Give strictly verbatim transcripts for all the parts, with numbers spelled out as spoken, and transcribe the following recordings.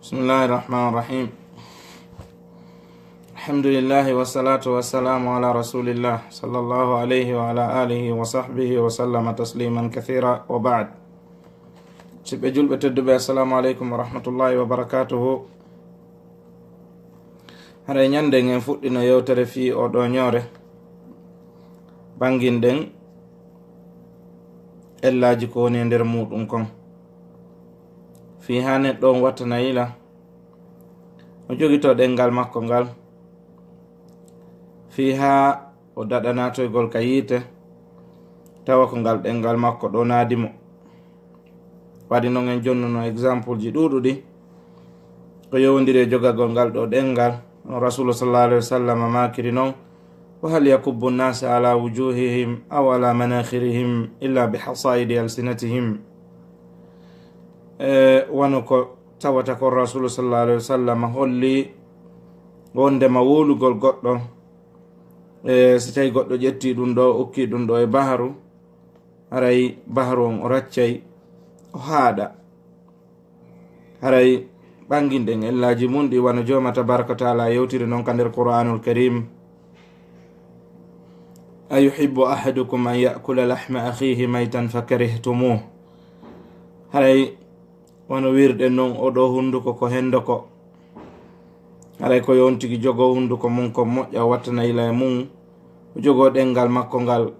بسم الله الرحمن الرحيم. الحمد لله والصلاة والسلام على رسول الله صلى الله عليه وعلى آله وصحبه وسلم تسليما كثيرا، وبعد. Siɓɓe julɓe tedduɓe, assalamu aleykum wa rahmatullahi wa barakatuhu. Haray ñande ngen fuɗɗino yewtere fii oo ɗoo ñoore, ɓanginɗen ellaaji ko woni e nder muuɗum kon. Fii haa neɗɗo on wattana yila, o jogitoo ɗenngal makko ngal, fii haa o daɗa naatoygol ka yiite, tawa ko ngal ɗenngal makko ɗoo naadi mo. Waɗi non en jonnuno exemple ji ɗuuɗuɗi ko yowondiri e jogagol ngal ɗoo ɗenngal. No Rasulu sallallahu alaihi wasallam maakiri non: "Wa hal yakubbu nnasa ala wujuhihim aw ala manakhirihim illa bi hasaidi alsinatihim." E, wano ko tawata ko Rasulu sallallahu alaihi wasallam holli wondema wowlugol goɗɗo, e, si tawi goɗɗo ƴetti ɗum ɗo, okki ɗum ɗo e baharu, haray baharu on o raccay, o haaɗa. Haray ɓanginɗen ellaaji mun ɗi, wano Jooma tabaraka wa taala yewtiri non ka nder Qur'aanul Kariim: "Ayuhibbu ahadukum an ya'kula lahma akhihi maytan fakarihtumuh." Haray wano wirɗen non, oo ɗoo hunduko ko hendo ko. Haray ko yo on tigi jogoo hunduko mun ko moƴƴa, o wattana yila e mun, o jogoo ɗenngal makko ngal.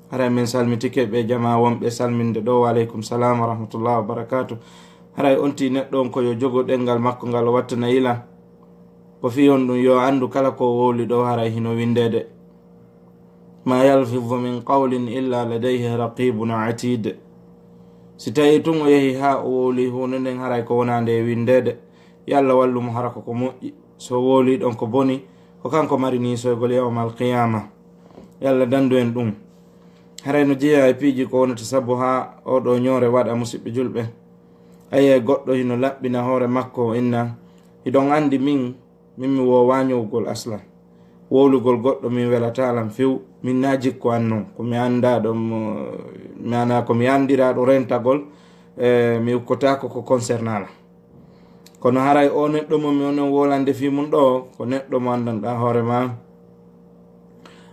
Haray min salmitike ɓe jamaa wonɓe salminde ɗoo. Wa aleykum salam wa rahmatullahi wa barakatuh. Haray on tii neɗɗo on ko yo jogo ɗenngal makko ngal, o wattana yila. Ko fii honɗum? Yo anndu kala ko o wowli ɗoo, haray hino winndeede. "Ma yalfizu min qawlin illa ladayhi raqibun atid." Si tawii tun o yehi haa o wowli huunde nden, haray ko wonaande e winndeede. Yo Alla wallu mo, hara ko ko moƴƴi. So wowlii ɗon ko boni, ko kanko mari niisoygol yawmal qiyaama. Yo Alla danndu en ɗum. Haray no jeyaa e piiji ko wonata sabu haa oo ɗoo ñoore waɗa, musiɓɓe julɓe. A yi'ay goɗɗo hino laɓɓina hoore makko, o inna: "Hiɗon anndi min, min mi woowaa ñowugol aslan. Wowlugol goɗɗo min welataa lan few. Min naa jikku an non. Ko mi anndaaɗo mo, mi anaa ko mi anndiraaɗo rentagol, e, mi ukkotaako ko concernaa lan." Kono haray oo neɗɗo mo mi onon wowlande fii mun ɗoo, ko neɗɗo mo anndanɗaa hoore maa,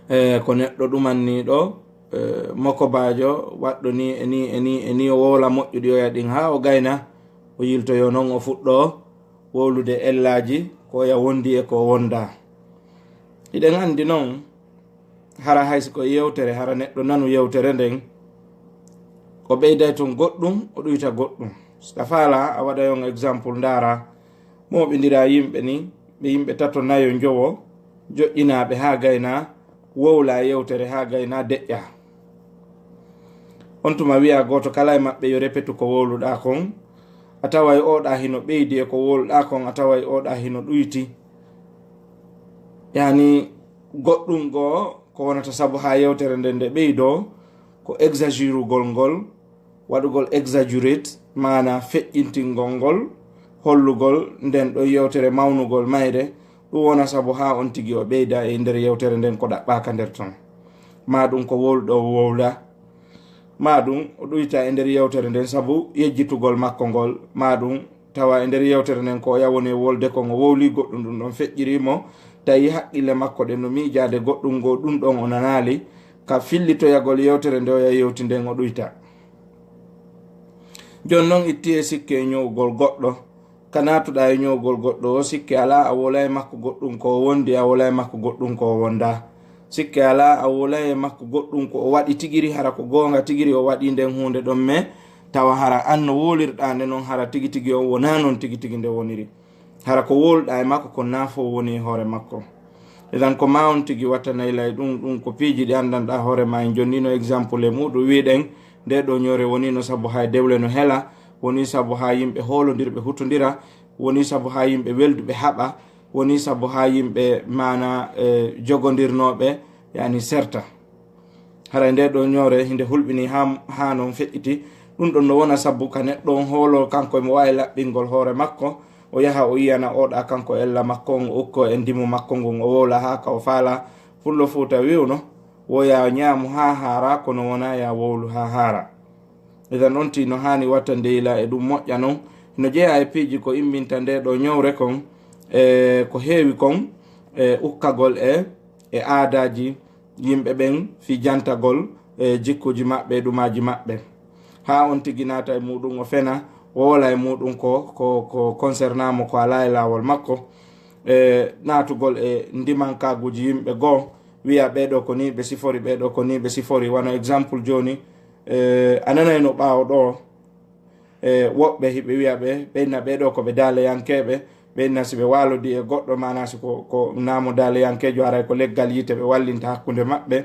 e, ko neɗɗo ɗumanniiɗo, e, mokobaajo, waɗɗo nii e nii e nii e nii, o wowla moƴƴuɗi oya ɗin haa o gayna, o yiltoyoo non, o fuɗɗoo wowlude ellaaji ko oya wondi e ko o wondaa. Hiɗen anndi non, hara hay si ko yewtere, hara neɗɗo nanu yewtere nden, o ɓeyday ton goɗɗum, o ɗuyta goɗɗum. Si a faalaa, a waɗay on exemple, ndaara, mooɓindiraa yimɓe ni, ɓe yimɓe tato, nayo, njowo, joƴƴinaa ɓe haa gaynaa, wowlaa yewtere haa gaynaa, deƴƴaa. On tuma wi'aa gooto kala e maɓɓe yo repetu ko wowluɗaa kon, a taway oo ɗaa hino ɓeydi e ko wowluɗaa kon, a taway oo ɗaa hino ɗuyti. Yaani, goɗɗum goo ko wonata sabu haa yewtere nden nde ɓeydoo, ko exagérugol ngol, waɗugol exaggerate, maanaa feƴƴintingol ngol, hollugol nden ɗon yewtere mawnugol mayre, ɗum wona sabu haa on tigi o ɓeyda e nder yewtere nden ko ɗaɓɓaaka nder ton. Maa ɗum ko wowluɗo o wowla, maa ɗum o ɗuyta e nder yewtere nden sabu yejjitugol makko ngol, maa ɗum tawa e nder yewtere nden ko oya woni e wolde kon, o wowli goɗɗum, ɗum ɗon feƴƴiri mo, tawi haqqille makko ɗen no miijaade goɗɗum goo, ɗum ɗon o nanaali ka fillitoyagol yewtere nde oya yewti nden, o ɗuyta. Jooni non, itti e sikke e ñowugol goɗɗo, ka naatuɗaa e ñowugol goɗɗo o, sikke alaa a wowlay e makko goɗɗum ko o wondi, a wowlay e makko goɗɗum ko o wondaa. Sikke alaa a wowlay e makko goɗɗum ko o waɗi tigiri, hara ko goonga tigiri o waɗi nden huunde ɗon, mais tawa hara an no wowlirɗaa nde non, hara tigi tigi on wonaa non tigi tigi nde woniri. Hara ko wowluɗaa e makko ko naafo woni e hoore makko. Idan ko maa on tigi wattanay lay ɗum, ɗum ko piiji ɗi anndanɗaa hoore maa. En jonnino exemple e muɗum, wiɗen nde ɗo ñoore wonino sabu hay dewle no hela, woni sabu haa yimɓe hoolondirɓe hutondira, woni sabu haa yimɓe welduɓe haɓa, woni sabu haa yimɓe maana, e, jogondirnooɓe, yani serta. Haray nde ɗo ñoore hinde hulɓini haa, haa non feƴƴiti. Ɗum ɗon no wona sabu ka neɗɗo on hoolo kanko emo waawi laɓɓingol hoore makko, o yaha o yiyana oɗa kanko ella makko on, o ukko e ndimu makko ngun, o wowla haa ka o faala. Pullo Fuuta wi'uno, wo ya ñaamu haa haara, kono wona ya wowlu haa haara. Idan on tino haani watta ndeyla e ɗum moƴƴa non, No jeyaa e piiji ko imbinta nde ɗo ñowre kon, e ko heewi kon, e ukkagol e, e aadaaji yimɓe ɓen fii jantagol e jikkuuji maɓɓe e ɗumaaji maɓɓe. Haa on tigi naata e muuɗum, o fena, o woola e muuɗum ko, ko, ko concernant mo, ko alaa e laawol makko. E naatugol e ndimankaaguuji yimɓe goo, wiya ɓee ɗoo ko nii ɓe sifori, ɓee ɗoo ko nii ɓe sifori. Wano exemple jooni, e a nanayno ɓaawo ɗoo, e woɓɓe hiɓe wiya ɓe, ɓe inna ɓee ɗoo ko ɓe daaleyankeeɓe, ɓe inna si ɓe waalodii e goɗɗo, maanaa si ko, ko naa mo daaleyankeejo, haray ko leggal yiite ɓe wallinta hakkunde maɓɓe.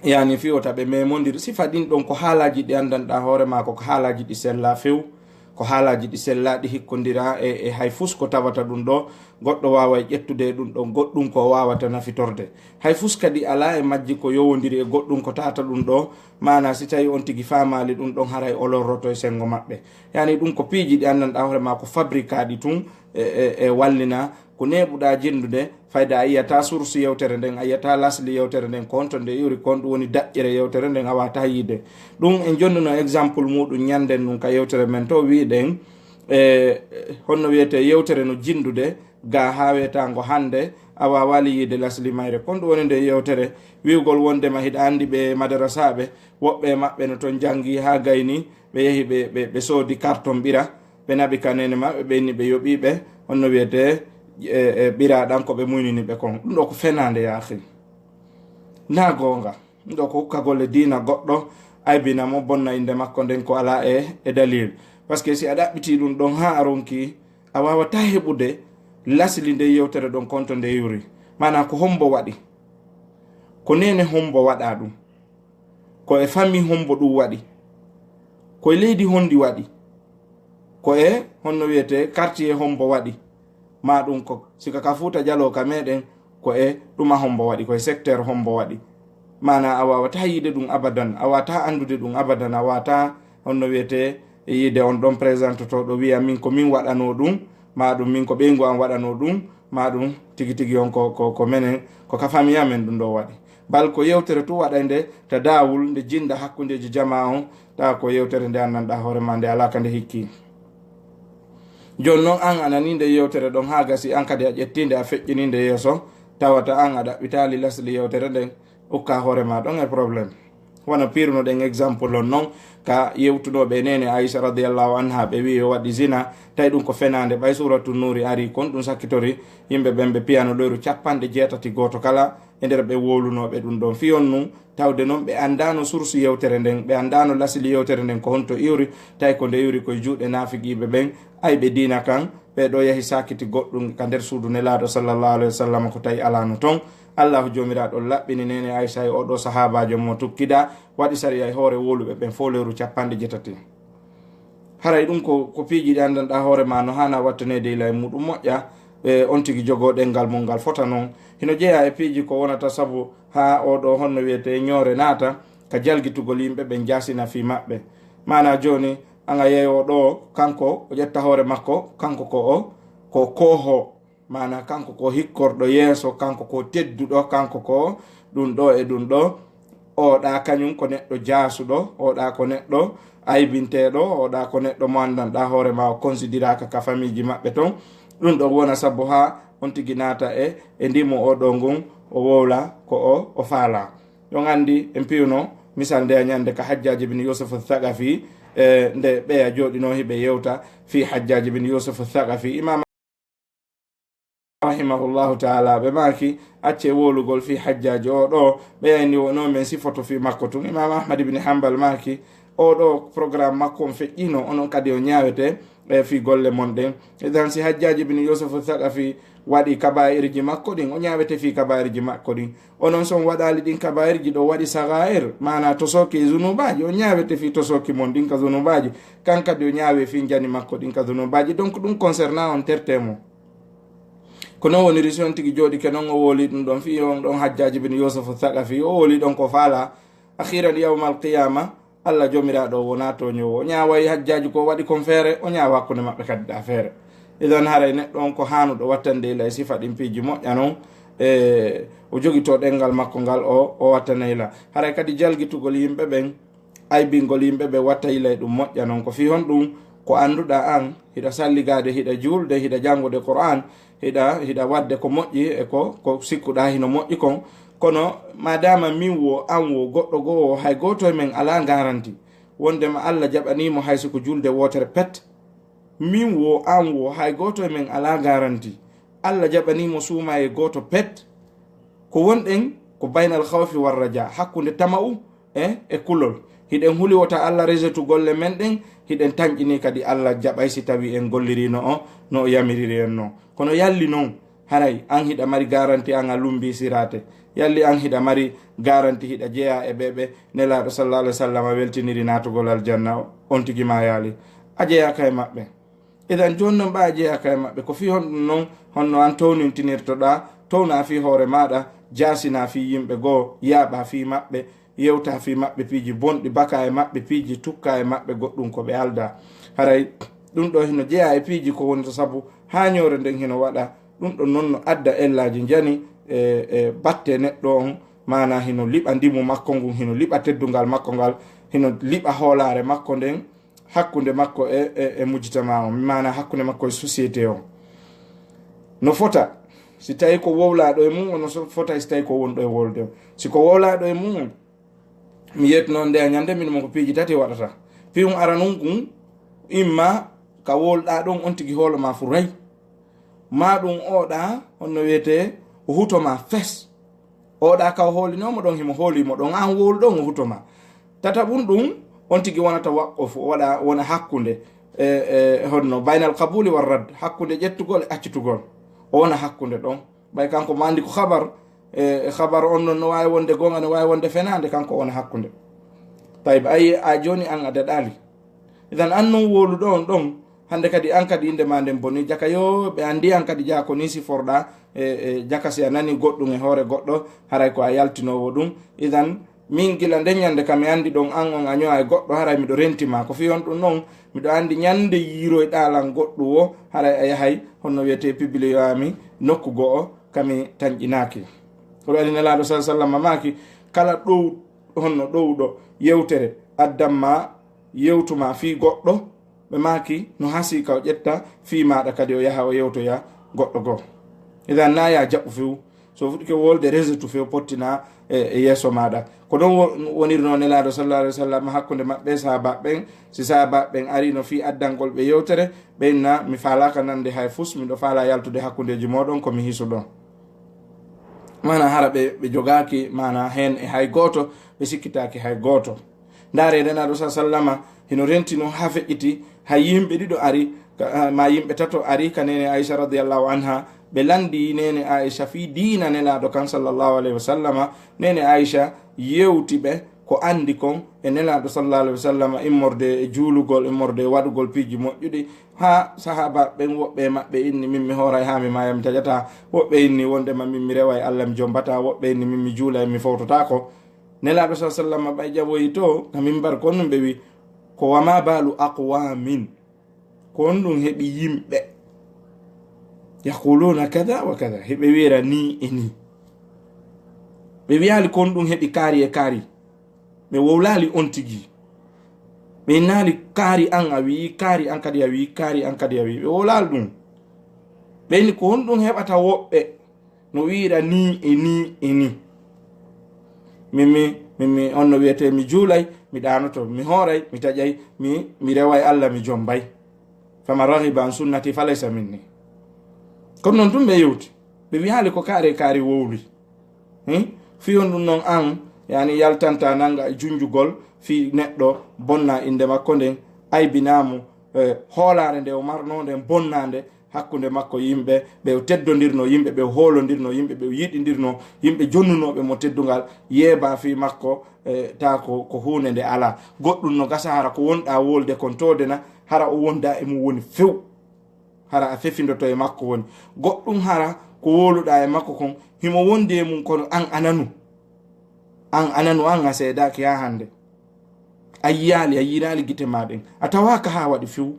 Yaani fii wota ɓe memondiri. Sifa ɗin ɗon ko haalaaji ɗi anndanɗaa hoore maa, ko haalaaji ɗi sellaa few, ko haalaaji ɗi sellaa, ɗi hikkondiraa e, e hay fus ko tawata ɗum ɗoo, goɗɗo waaway ƴettude e ɗum ɗon goɗɗum ko o waawata nafitorde. Hay fus kadi alaa e majji ko yowondiri e goɗɗum ko tawata ɗum ɗoo, maanaa si tawii on tigi faamaali ɗum ɗon, haray o lorroto e senngo maɓɓe. Yaani ɗum ko piiji ɗi anndanɗaa hoore maa ko fabrikaaɗi tun e, e, e wallina ko neeɓuɗaa jinndude, fayda a yiyataa source yewtere nden, a yiyataa lasli yewtere nden, ko honto nde iwri, ko honɗum woni daƴƴere yewtere nden, a waawataa yiide. Ɗum en jonnuno exemple muuɗum ñannden ɗum ka yewtere men to, wi'uɗen, e, honno wiyetee, yewtere no jinndude, gaa haa weetaango hannde, a waawaali yiide lasli mayre. Ko honɗum woni nden yewtere? Wi'ugol wonndema hiɗa anndi ɓe madarasaaɓe, woɓɓe e maɓɓe no ton janngi haa gayni, ɓe yahi ɓe, ɓe, ɓe soodi karton ɓira, ɓe naɓi ka neene maɓɓe, ɓe inni ɓe yoɓii ɓe, honno wiyetee, e, e ɓira ɗan ko ɓe muynini ɓe kon. Ɗum ɗoo ko fenaande, yaa akhi. Naa goonga. Ɗum ɗoo ko ukkagol e diina goɗɗo, aybina mo, bonna innde makko nden ko alaa e, e dalil. Parce que si a ɗaɓɓitii ɗum ɗon haa a ronki, a waawataa heɓude lasli nden yewtere ɗon ko honto nde iwri. Maanaa ko hombo waɗi? Ko neene hombo waɗaa ɗum? Ko e famille hombo ɗum waɗi? Ko e leydi hondi waɗi? Ko e, honno wiyetee, quartier hombo waɗi? Maa ɗum ko, sika ka Fuuta Jaloo ka meɗen, ko e ɗuma hombo waɗi, ko e secteur hombo waɗi. Maanaa a waawataa yiide ɗum abadan, a waawataa anndude ɗum abadan, a waawataa, honno wiyetee, yiide on ɗon présentotooɗo wiya min ko min waɗanoo ɗum, maa ɗum min ko ɓeyngu an waɗanoo ɗum, maa ɗum tigi tigi on ko, ko, ko menen, ko ka famille amen ɗum ɗoo waɗi. Bal ko yewtere tun waɗay nde ta daawol, nde jinnda hakkundeeji jamaa on, tawa ko yewtere nde anndanɗaa hoore maa, nde alaa ka nde hikki. Jooni non, an a nanii nde yewtere ɗon haa gasi, an kadi a ƴettii nde, a feƴƴinii nde yeeso, tawata an a ɗaɓɓitaali lasli yewtere nden, ukkaa hoore maa ɗon e problème. Wano piirunoɗen exemple on non, ka yewtunooɓe e neene Aisha radiyallahu anha, ɓe wi'i o waɗi zina, tawi ɗum ko fenaande, ɓay Suuratu Nuuri arii kon, ɗum sakkitori yimɓe ɓen, ɓe piyano ɗoyru capanɗe jeetati gooto kala e nder ɓe wowlunooɓe ɗum ɗon. Fii on nun, tawde non ɓe anndaano source yewtere nden, ɓe anndaano lasli yewtere nden ko honto iwri, tawi ko nde iwri ko e juuɗe naafiqiiɓe ɓen, ayɓe diina kan, ɓee ɗoo yahi saakiti goɗɗum ka nder suudu Nelaaɗo sallallahu alayhi wa sallam, ko tawi alaano ton. Allaahu Joomiraaɗo laɓɓini neene Aysa e oo ɗoo sahaabaajo mo tukkidaa, waɗi sariya e hoore wowluɓe ɓen fow lewru capanɗe jeetati. Haray ɗum ko, ko piiji ɗi anndanɗaa hoore maa no haanaa wattaneede ila e muuɗum moƴƴa, e on tigi jogoo ɗemngal mum ngal fota non. Hino jeyaa e piiji ko wonata sabu haa oo ɗoo, honno wiyetee, ñoore naata ka jalgitugol yimɓe ɓen, jaasina fii maɓɓe. Maanaa jooni, an a yeeyoo ɗoo, kanko o ƴetta hoore makko, kanko ko o, ko koohoo. Maanaa kanko ko hikkorɗo yeeso, kanko ko tedduɗo, kanko ko ɗum ɗoo e ɗum ɗoo. Oo ɗaa kañum ko neɗɗo jaasuɗo, oo ɗaa ko neɗɗo aybinteeɗo, oo ɗaa ko neɗɗo mo anndanɗaa hoore maa o konsidiraaka ka famiiji maɓɓe ton. Ɗum ɗoo wona sabu haa on tigi naata e, e ndimo oo ɗoo ngun, o wowla ko o, o faalaa. Ɗon anndi en piyuno misal nde a ñande ka Hajjaaji bin Yuusuf Saqafi, e, nde ɓeya jooɗinoo hiɓe yewta fii Hajjaaji bin Yuusuf Saqafi. Imaam rahimahullahu taala, ɓe maaki, accee wowlugol fii Hajjaaji oo ɗoo, ɓe yayni wonoo men sifoto fii makko tun. Imaam Ahmad ibn Hanbal maaki, oo ɗoo programme makko on feƴƴiino, onon kadi o ñaawete, e, fii golle mon ɗen. Idan si Hajjaaji ibn Yuusuf Saqafi waɗi kabaa'irji makko ɗin, o ñaawete fii kabaa'irji makko ɗin. Onon si on waɗaali ɗin kabaa'irji ɗoo, waɗi sagaa'ir, maanaa tosooki e zunubaaji, o ñaawete fii tosooki mon ɗin ka zunubaaji. Kan kadi o ñaawee fii njani makko ɗin ka zunubaaji. Donc ɗum concernant on, tertee mo. Ko non woniri si on tigi jooɗike non, o wowli ɗum ɗon fii on ɗon Hajjaaji bin Yuusuf Saqafi, o wowli ɗon ko faalaa. Akhiran yawmal qiyaama, Alla Joomiraaɗo wonaa tooñoowo. O ñaaway Hajjaaji ko waɗi kon feere, o ñaawa hakkunde maɓɓe kadi ɗaa feere. Idan haray neɗɗo on ko haanuɗo wattande ila e sifa ɗin piiji moƴƴa non, e o jogitoo ɗemngal makko ngal, o, o wattana ila. Haray kadi jalgitugol yimɓe ɓen, aybingol yimɓe ɓe watta ila e ɗum moƴƴa non. Ko fii honɗum? ko annduɗaa aan, hiɗa salligaade, hiɗa juulde, hiɗa janngude Qur'aan, hiɗa, hiɗa waɗde ko moƴƴi e ko, ko sikkuɗaa hino moƴƴi kon. Kono maadaama min woo, aan woo, goɗɗo goo woo, hay gooto e men alaa garanti wondema Alla jaɓanii mo hay si ko juulde wootere pet. Min woo, aan woo, hay gooto e men alaa garanti Alla jaɓanii mo suumaye gooto pet. Ko wonɗen ko baynal khawfi war raja, hakkunde tama'u e, e kulol. Hiɗen huli wota Alla rejetu golle men ɗen, hiɗen tanƴini kadi Alla jaɓay si tawi en golliri no o, no o yamiriri en non. Kono yalli non, haray an hiɗa mari garanti an a lumbi sirate? Yalli an hiɗa mari garanti hiɗa jeyaa e ɓe ɓe Nelaaɗo sallallahu alaihi wasallam weltiniri naatugol aljanna on tigi ma yaali? A jeyaaka e maɓɓe. Idan jooni non ɓa a jeyaaka e maɓɓe, ko fii honɗum non, honno an townintinirtoɗaa, townaa fii hoore maaɗa, jaasinaa fii yimɓe goo, yaaɓaa fii maɓɓe, yewtaa fii maɓɓe piiji bonɗi, bakaa e maɓɓe piiji, tukkaa e maɓɓe goɗɗum ko ɓe aldaa. Haray ɗum ɗoo hino jeyaa e piiji ko woni to sabu haañoore nden hino waɗa. Ɗum ɗon non no adda ellaaji njani e, e batte neɗɗo on, maanaa hino liɓa ndimu makko ngun, hino liɓa teddungal makko ngal, hino liɓa hoolaare makko nden, hakkunde makko e, e, e mujtama on, maanaa hakkunde makko e société on. No fota, si tawi ko wowlaaɗo e mum on, no so-, fota si tawi ko wonɗo e wolde on. Si ko wowlaaɗo e mum on, mi yetno nde a ñande min mo ko piiji tati waɗata. Piiwum aranun kun, imma ka wowlɗaa ɗon on tigi hoolo ma furay, maa ɗum oɗa, honno wiyetee, o huto ma fes. Oɗa ka o hoolino mo ɗon, himo hooli mo ɗon, an wowlu ɗon, o huto ma. Tataɓun ɗum, on tigi wonata waqqofu, o waɗa, wona hakkunde, e, e, honno, baynal qabuli war radd, hakkunde ƴettugol e accitugol. O wona hakkunde ɗon. Ɓay kanko mo andi ko habar, e, e habar on non no waawi wonde goonga, no waawi wonde fenaande, kanko o wona hakkunde. Tayib, ayi, a jooni an a daɗaali. Idan an non wowluɗo on ɗon, hande kadi an kadi innde ma nden boni. Jaka yo ɓe andi an kadi jaa ko ni siforɗa, e, e, jaka si a nani goɗɗum e hoore goɗɗo, haray ko a yaltinoowo ɗum. Idan min gila nden ñande kam mi andi ɗon an on a ñowa e goɗɗo, haray miɗo renti ma. Ko fii on ɗum non, miɗo andi ñande yiiroyɗaa lan goɗɗum o, haray a yahay, honno wiyetee, publiyoyaa mi nokku go'o, ka mi tanƴinaaki. Ko ɗum waɗi Nelaaɗo sallallahu alaihi wasallam maaki, kala ɗow-, honno ɗowɗo yewtere, addan ma yewtu ma fii goɗɗo, ɓe maaki, no hasii ka o ƴetta fii maaɗa kadi o yaha o yewtoya goɗɗo goo. Idan na ya jaɓu few. So fuɗɗike wolde, resetu few pottina e, e yeeso maaɗa. Ko ɗon wo-, wonirno Nelaaɗo sallallahu alaihi wasallam hakkunde maɓɓe sahaaba ɓen. Si sahaaba ɓen ari no fii addangol ɓe yewtere, ɓe inna, "Mi faalaaka nande hay fus, miɗo faala yaltude hakkundeeji mooɗon, ko mi hisuɗo." Maana hara ɓe, ɓe jogaaki, maana heen e hay gooto, ɓe sikkitaaki hay gooto. Ndaare, Nelaaɗo sa sallama hino rentino haa feƴƴiti, hay yimɓe ɗiɗo ari, ka, ah, ma yimɓe tato ari ka neene Aisha radiyallahu anha, ɓe landi neene Aisha fii diina Nelaaɗo kan sallallahu alaihi wasallama. Neene Aisha yewti ɓe ko andi kon e Nelaaɗo sallallahu alaihi wasallama, immorde e juulugol, immorde e waɗugol piiji moƴƴuɗi, haa sahaaba ɓen woɓɓe e maɓɓe inni, "Min mi hooray haa mi maaya, mi taƴata." Woɓɓe inni wondema, "Min mi reway Allah, mi jombata." Woɓɓe inni, "Min mi juulay, mi fowtotaako." Nelaaɗo sa sallama ɓay ƴawoyi to ka mimbar kon ɗum ɓe wi, ko, "Wa ma balu aqwamin, ko honɗum heɓi yimɓe, yaquluna kada wa kada, heɓe wi'ira ni e ni?" Ɓe wi'ali ko honɗum heɓi kaari e kaari. Ɓe wowlaali on tigi. Ɓe innaali, "Kaari an a wi'i, kaari an kadi a wi'i, kaari an kadi a wi'i." Ɓe wowlaali ɗum. Ɓe inni, "Ko honɗum heɓata woɓɓe no wi'ira ni e ni e ni? Min mi, min mi, on no wiyetee, mi juulay, mi ɗaanoto, mi hooray, mi taƴay, mi, mi reway Allah, mi jombay. Faman raghiba an sunnati falaysa minni." Kono non ɗum ɓe yewti. Ɓe wi'aali ko kaari kaari wowli. Hmm? Fii on ɗum non an, yani yaltanta nanga e junjugol fii neɗɗo bonna innde makko nden, aybinaa mo, eh, hoolaare nde o marno nden bonnaande hakkunde makko yimɓe, ɓe o teddondirno yimɓe, ɓe o hoolondirno yimɓe, ɓe o yiɗindirno yimɓe jonnunooɓe mo teddungal, yeeba fii makko, eh, taa ko, ko huunde nde alaa. Goɗɗum no gasa hara ko wonɗaa wolde kon toodena, hara o wondaa e mum woni few. Hara a fefindoto e makko woni. Goɗɗum hara ko wowluɗaa e makko kon, himo wondi e mum, kono an a nanu. An a nanu, an a seedaaki haa hannde. A yiyaali, a yiiraali gite maa ɗen. A tawaaka haa waɗi few.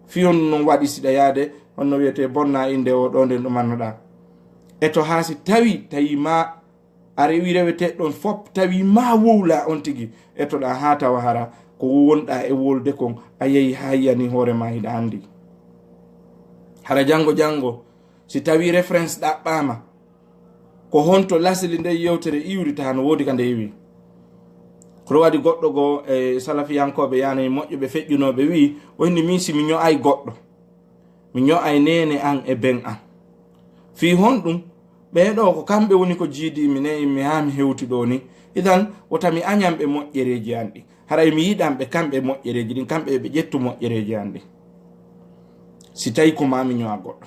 Fii on non waɗi siɗa yaade, on no wiyetee bonna innde o ɗo nden ɗumannoɗaa. E to haa si tawi, tawi ma a rewi rewetee ɗon fop, tawi ma wowla on tigi, etoɗaa haa tawa hara ko wonɗa e wolde kon, a yehi ha yiyani hoore ma hiɗa andi. Hara janngo janngo, si tawi référence ɗaɓɓama, ko honto lasli nde yewtere iwri? Taha no woodi ka nde iwi. Ko ɗum waɗi goɗɗo goo e salafiyankooɓe, yani moƴƴuɓe feƴƴunooɓe, wi'i, o inni, min si mi ño'ay goɗɗo, mi ño'ay neene an e ben an. Fii honɗum? Ɓee ɗoo ko kamɓe woni ko jiidii mi, ne'i mi haa mi hewti ɗoo ni. Idan, wota mi añan ɓe moƴƴereeji an ɗin. Haray mi yiɗan ɓe kamɓe moƴƴereeji ɗin, kamɓe ɓe ƴettu moƴƴereeji an ɗin. Si tawi ko maa mi ño'a goɗɗo.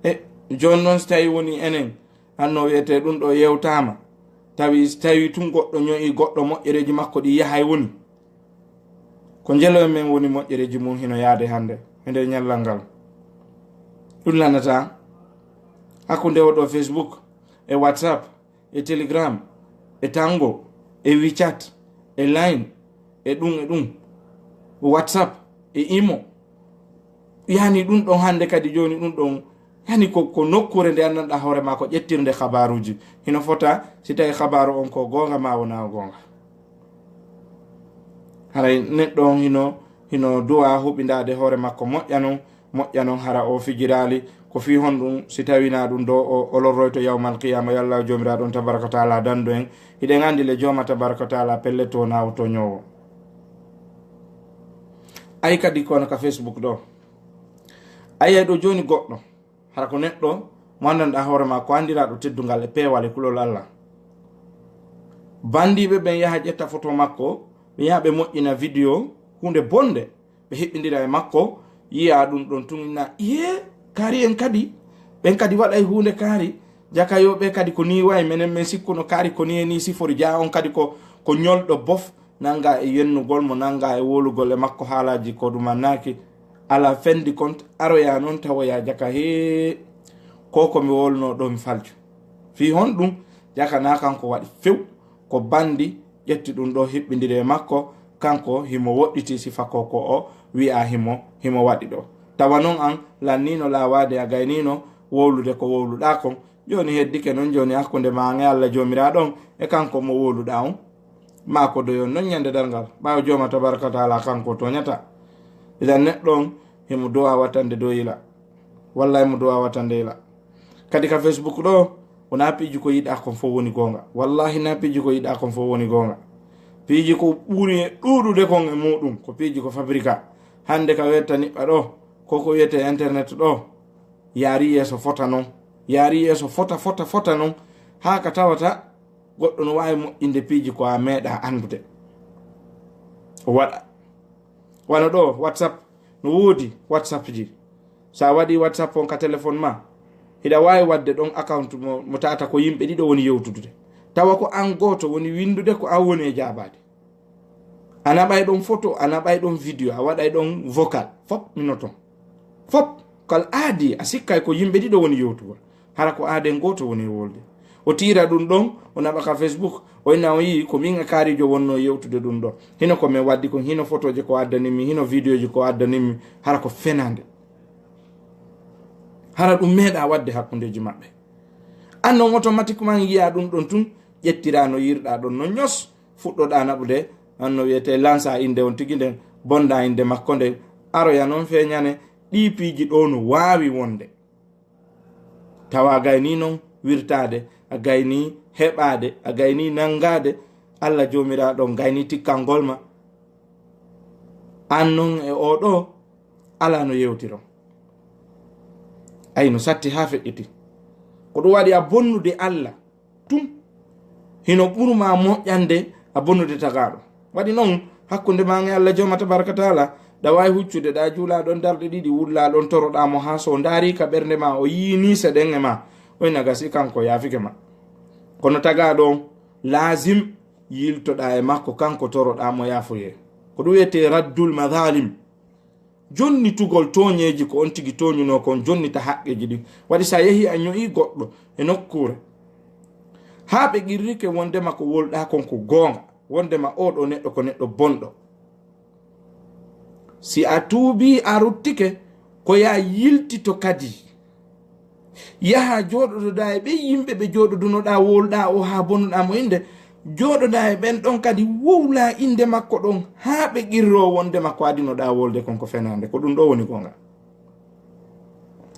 E, jooni noon, si tawi woni enen, hanno wiyetee ɗum ɗo yewtaama, tawi, tawi tun goɗɗo ño'i goɗɗo, moƴƴereeji makko ɗi yahay woni. Ko njelo e men woni moƴƴereeji mum hino yaade hannde e nder ñallal ngal. Ɗum lannataa hakkunde o ɗo Facebook e WhatsApp e Telegram e Tango e WeChat e Line e ɗum e ɗum, WhatsApp e Imo. Yani ɗum ɗon hannde kadi, jooni ɗum ɗon, yani ko, ko nokkuure nde anndanɗaa hoore maa ko ƴettirnde kabaaruuji. Hino fota si tawi kabaaru on ko goonga maa wonaa goonga. Haray neɗɗo on hino, hino du'a huɓindaade hoore makko moƴƴa non, moƴƴa non hara o fijiraali. Ko fii honɗum si tawinaa ɗum ɗo o, o lorroyto yawmal qiyaama, yo Allaahu Joomiraaɗo on tabaaraka wa taala dandu en? Hiɗen anndi le Jooma tabaaraka wa taala pellet wonaa o toñoowo. Ay kadi kono ka Facebook ɗo. Ayay ɗo jooni goɗɗo, hara ko neɗɗo mo anndanɗaa hoore maa, ko anndiraaɗo teddungal e peewal e kulol Allah. Banndiiɓe ɓen yaha ƴetta foto makko, ɓe yaha ɓe moƴƴina video, huunde bonnde, ɓe heɓindira e makko, yi'a ɗum ɗon tun, inna, "Iyee, kaari en kadi, ɓen kadi waɗay huunde kaari, jaka yo ɓe kadi ko nii wa'i, menen men sikkuno kaari ko nii e nii sifori, jaa on kadi ko, ko ñolɗo bof." Nannga e yennugol mo, nannga e wowlugol e makko haalaaji ko ɗum annaaki, alaa fendi kon, aroya non tawoya jaka, "Hee, ko ko mi wowluno ɗo mi faljo." Fii honɗum? Jaka na kanko waɗi few, ko banndi ƴetti ɗum ɗo hiɓɓindiri e makko, kanko himo woɗɗiti sifa ko, ko o wi'a himo, himo waɗi ɗo. Tawa non an lannino laawaade, a gaynino wowlude ko wowluɗaa kon, jooni heddike non, jooni hakkunde maa e Allah Joomiraaɗo on e kanko mo wowluɗaa on, maa ko doyon non ñande darngal, ɓaawo Jooma tabaaraka wa taala kanko toñata. Idan neɗɗo on, himo du'a watande dow yila. Wallahi mo du'a watande yila. Kadi ka Facebook ɗo, wonaa piiji ko yiɗaa kon fof woni goonga. Wallahi na piiji ko yiɗaa kon fof woni goonga. Piiji ko ɓuri e ɗuuɗude kon e muɗum, ko piiji ko fabrika. Hannde ka wetta niɓɓa ɗo, ko ko wiyetee internet ɗo, yaari yeeso fota non, yaari yeeso fota, fota, fota non, haa ka tawata goɗɗo no waawi moƴƴinde piiji ko a meeɗaa anndude. O waɗa. Wano ɗo, WhatsApp, no woodi WhatsApp ji. So a waɗii WhatsApp on ka téléphone maa, hiɗa waawi waɗde ɗon account mo, mo tawata ko yimɓe ɗiɗo woni yewtudude. Tawa ko an gooto woni winndude, ko an woni e jaabaade. A naɓay ɗon photo, a naɓay ɗon video, a waɗay ɗon vocal, fop mino ton. Fop, kal aadi, a sikkay ko yimɓe ɗiɗo woni yewtugol. Hara ko aaden gooto woni e wolde. O tiira ɗum ɗon, o naɓa ka Facebook, o inna o yii ko min e kaarijo wonno yewtude ɗum ɗo. Hino ko min waddi kon, hino fotooje ko addanimmi, hino videoji ko addanimmi, hara ko fenaande. Hara ɗum meeɗaa waɗde hakkundeeji maɓɓe. An non automatiquement yiya ɗum ɗon tun, ƴettiraa no yiirɗaa ɗon no ños, fuɗɗoɗaa naɓude, an no wiyetee lansa innde on tigi nden, bonda innde makko nden, aroya non feeñane, ɗii piiji ɗo no waawi wonde. Tawa a gaynii non wirtaade, a gaynii heɓaade, a gaynii nanngaade, Alla Joomiraaɗo on gaynii tikkangol ma. An non e oo ɗoo, alaa no yewtiron. Ay, no satti haa feƴƴiti. Ko ɗum waɗi a bonnude Alla tun, hino ɓuru ma moƴƴande a bonnude tagaaɗo. Waɗi non, hakkunde maa e Alla Jooma Tabaaraka Taala, ɗa waawi huccude, ɗa juulaa ɗon darɗe ɗiɗi, wullaa ɗon, toroɗaa mo haa so o ndaarii ka ɓernde maa, o yii nii seɗen e maa, o ina gasi kanko yaafike ma. Kono tagaaɗo on, laazim yiltoɗaa e makko, kanko toroɗaa mo yaafoyee. Ko ɗum wiyetee raddul madaalim. Jonnitugol tooñeeji ko on tigi tooñunoo kon, jonnita haqqeeji ɗin. Waɗi si a yehii a ño'ii goɗɗo e nokkuure, haa ɓe qirrike wondema ko wowluɗaa kon ko goonga, wondema oo ɗoo neɗɗo ko neɗɗo bonɗo. Si a tuubii, a ruttike, ko yo a yiltito kadi. Yaha jooɗodoɗaa e ɓen yimɓe ɓe jooɗodunoɗaa, wowluɗaa oo haa bonnuɗaa mo innde, jooɗoɗaa e ɓen ɗon kadi, wowlaa innde makko ɗon, haa ɓe qirroo wonndema ko adinoɗaa wolde kon ko fenaande. Ko ɗum ɗoo woni goonga.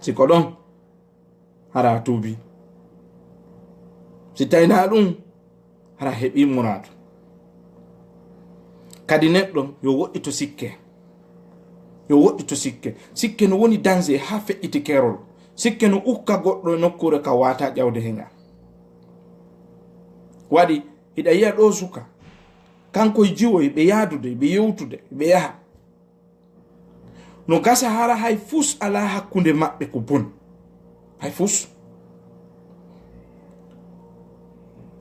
Si ko ɗon, hara a tuubii. Si tawi naa ɗum, hara a heɓii muraadu. Kadi neɗɗo yo woɗɗito sikke. Yo woɗɗito sikke. Sikke no woni danger haa feƴƴiti keerol. Sikke no ukka goɗɗo e nokkuure ka waawataa ƴawde heña. Waɗi, hiɗa yi'a ɗoo suka. Kanko e jiwo, hiɓe yaadude, hiɓe yewtude, hiɓe yaha. No gasa hara hay fus alaa hakkunde maɓɓe ko bon. Hay fus.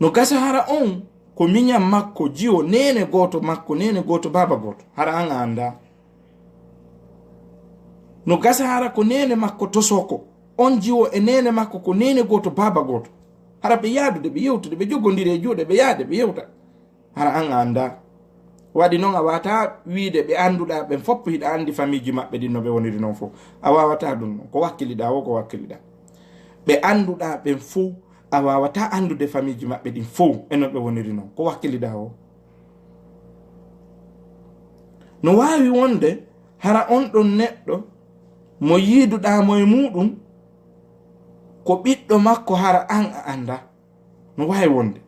No gasa hara on ko miñan makko, jiwo, neene gooto makko, neene gooto, baaba gooto. Hara an a anndaa. No gasa hara ko neene makko tosoko. On jiwo e neene makko ko neene gooto, baaba gooto. Hara ɓe yaadude, ɓe yewtude, ɓe jogondiri e juuɗe, ɓe yaade, ɓe yewta. Hara an a anndaa. Waɗi non a waawataa wiide ɓe annduɗaa ɓen fof hiɗa anndi famiiji maɓɓe ɗin no ɓe woniri non fof. A waawataa ɗum non. Ko wakkiliɗaa woo, ko wakkiliɗaa. Ɓe annduɗaa ɓen fof, a waawataa anndude famiiji maɓɓe ɗin fof e no ɓe woniri non. Ko wakkiliɗaa woo. No waawi wonde hara on ɗon neɗɗo mo yiiduɗaa mo e muuɗum, ko ɓiɗɗo makko hara an a anndaa. No waawi wonde.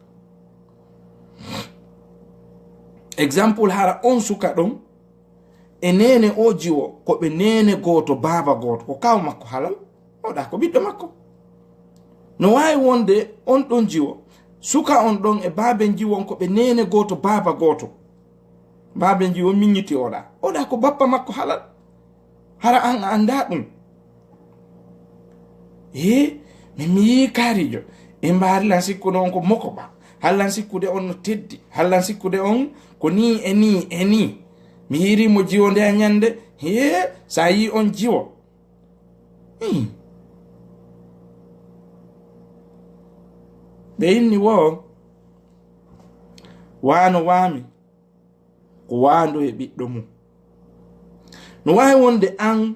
Exemple, hara on suka ɗon e neene o jiwo, ko ɓe neene gooto, baaba gooto, ko kaaw makko halal, oɗa ko ɓiɗɗo makko. No waawi wonde on ɗon jiwo, suka on ɗon e baaben jiwo on ko ɓe neene gooto, baaba gooto. Baaben jiwo miññiti oɗa. Oɗa ko bappa makko halal. Hara an a anndaa ɗum. Ee, min mi yii kaarijo. E mbaari lan sikkude on ko moko ba. Hallan sikkude on no teddi. Hallan sikkude on ko nii e nii e nii. Mi yiiri mo jiwo nde a ñande. Ee, sa yii on jiwo. Hmm. Ɓe inni woo, waano waami. Ko waandu e ɓiɗɗo mum. No waawi wonde an,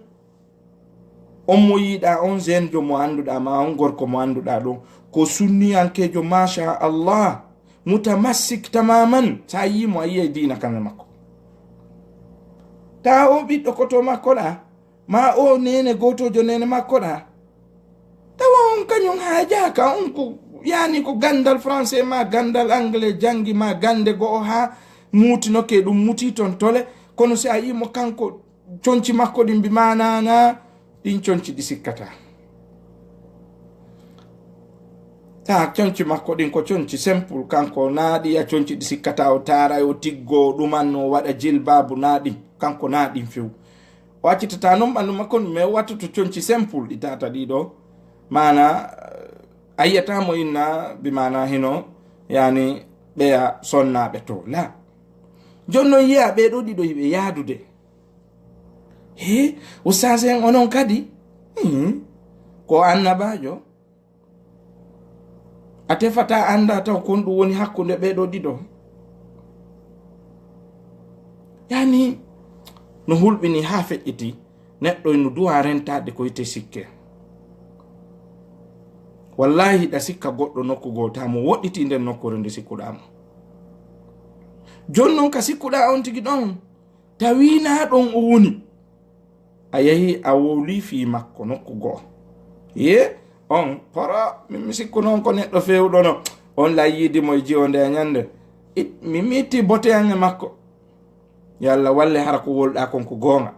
on mo yiiɗaa, on jeune jo mo annduɗaa, ma on gorko mo annduɗaa ɗon, ko sunniyankeejo, machallah, mutamassik tamaman, sa yii mo, a yiyay diina kan e makko. Taa o ɓiɗɗo koto makko ɗaa, ma o neene gootoojo neene makko ɗaa. Tawa on kañum haajaaka, on ko, yani, ko ganndal français ma ganndal anglais janngi ma gannde go'o haa muutinoke ɗum muti ton tole, kono si a yii mo kanko, conci makko ɗin mbi ma naana, ɗin conci ɗi sikkata. Ta conci makko ɗin ko conci simple, kanko naa ɗi a conci ɗi sikkata, o taaray, o tiggo, o ɗumanno, o waɗa jilbaabu, naa ɗin, kanko naa ɗin few. O accitata non ɓanndu makko, mais o wattoto conci simple ɗi tata ɗiɗo. Maana, a yiyata mo inna, bi maana hino, yani, ɓeya sonnaaɓe to. La. Jon non yiya ɓee ɗoo ɗiɗo hiɓe yaadude. He, ustaas en onon kadi? Hmm. Ko annabaajo. A tefata annda taw kon ɗum woni hakkunde ɓee ɗoo ɗiɗo. Yani, no hulɓini haa feƴƴiti, neɗɗo ino duwa rentaade ko wiyetee sikke. Wallahi, hiɗa sikka goɗɗo nokku goo, ta mo woɗɗitii nden nokkuure nde sikkuɗaa mo. Jon non ka sikkuɗaa on tigi ɗon, tawi naa ɗon o woni. A yahi a wowlii fii makko nokku goo. Ye, on, poro, min mi sikku non ko neɗɗo feewɗo no. On la yiidi mo e jiwo nde a ñande. It-, min mi itti bote an e makko. Yo Alla walle hara ko wolɗaa kon ko goonga.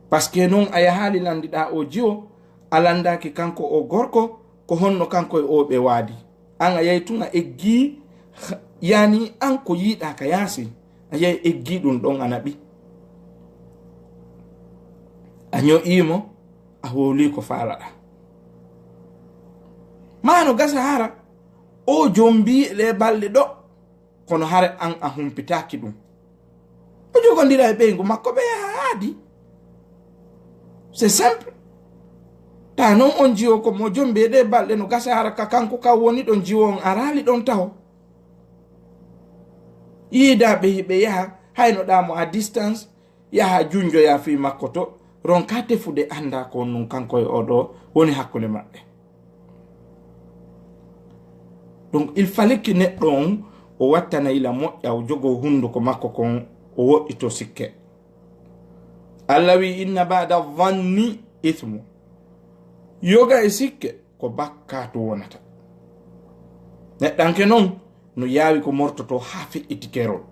Parce que non a yahaali lanndiɗaa o jiwo, a lanndaaki kanko o gorko, ko honno kanko e o ɓe waadi. An a yahi tun a eggii, yani an ko yiiɗaa ka yaasi, a yahi eggii ɗum ɗon a naɓi. A ño'ii mo, a wowlii ko faalaɗaa. Maa no gasa hara, o jombii e ɗee balɗe ɗo. Kono hare an a humpitaaki ɗum. O jogondira e ɓeyngu makko, ɓe yaha aadi. C'est simple. Ta non on jiwo ko mo jombi e ɗee balɗe no gasa hara ka kanko ka woni ɗon jiwo on araali ɗon taho. Yiida ɓe hiɓe yaha, hayno ɗaa mo à distance, yaha junjoya fii makko to, ronka tefude annda ko nun kanko e oɗo woni hakkunde maɓɓe. Donc, il fallait que neɗɗo on o wattana yila moƴƴa, o jogoo hunnduko makko kon, o woɗɗitoo sikke. Allah wi'i, "Inna ba'da dhanni ithmu." Yoga e sikke ko bakkaatu wonata. Neɗɗanke non no yaawi ko mortotoo haa feƴƴiti keerol.